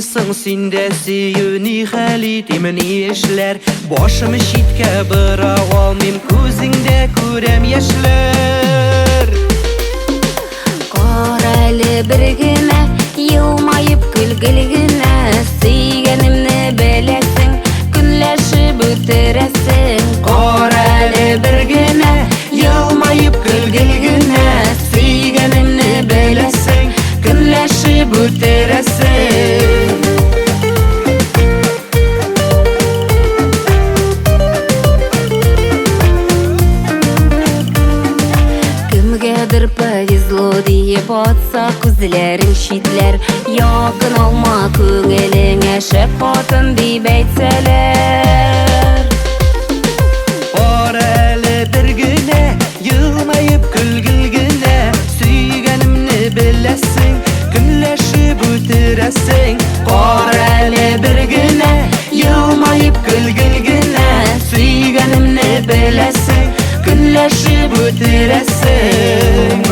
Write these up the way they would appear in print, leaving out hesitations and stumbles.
Аңламыйсың син дә сөю, ни хәл итим, ни эшләр? Башым читкә бора алмыйм, күзеңдә күрәм яшьләр. Кара әле бер генә, елмаеп көлгел генә, сөйгәнемне беләсең, көнләшеп үтерәсең. Кара әле бер генә, елмаеп көлгел генә, сөйгәнемне беләсең, көнләшеп үтерәсең. Кемгәдер повезло диеп атса күзләрең читләр, якын алма күңелеңә шәп хатын дип әйтсәләр. Кара әле бер генә, елмаеп көлгел генә, сөйгәнемне беләсең, көнләшеп үтерәсең. Кара әле бер генә, елмаеп көлгел генә, сөйгәнемне беләсең, көнләшеп үтерәсең.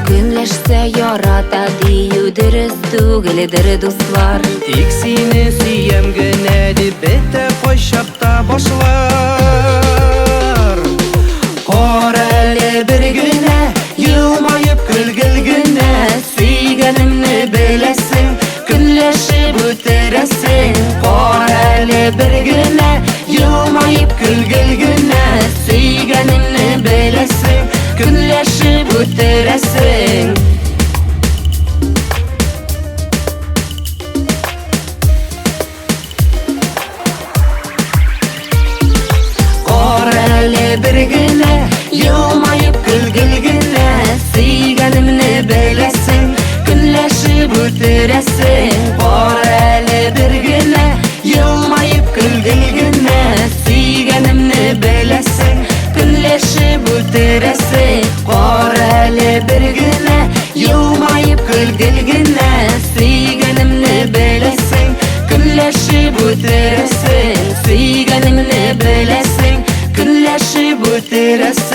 Көнләшсә ярата дию дөрес түгелдер, дуслар. Тик сине сөям генә дип бетә кайчакта башлар. Кара әле бер генә, елмаеп көлгел генә, сөйгәнемне беләсең, көнләшеп үтерәсең. Кара әле бер генә, елмаеп көлгел генә, сөйгәнемне беләсең, көнләшеп үтерәсең. Кара әле бер генә, елмаеп көлгел генә, сөйгәнемне беләсең, көнләшеп үтерәсең. Кара әле бер генә, елмаеп көлгел генә, сөйгәнемне беләсең, көнләшеп үтерәсең. Кара әле бер генә, елмаеп көлгел генә, сөйгәнемне беләсең, көнләшеп үтерәсең. Сөйгәнемне беләсең, көнләшеп үтерәсең.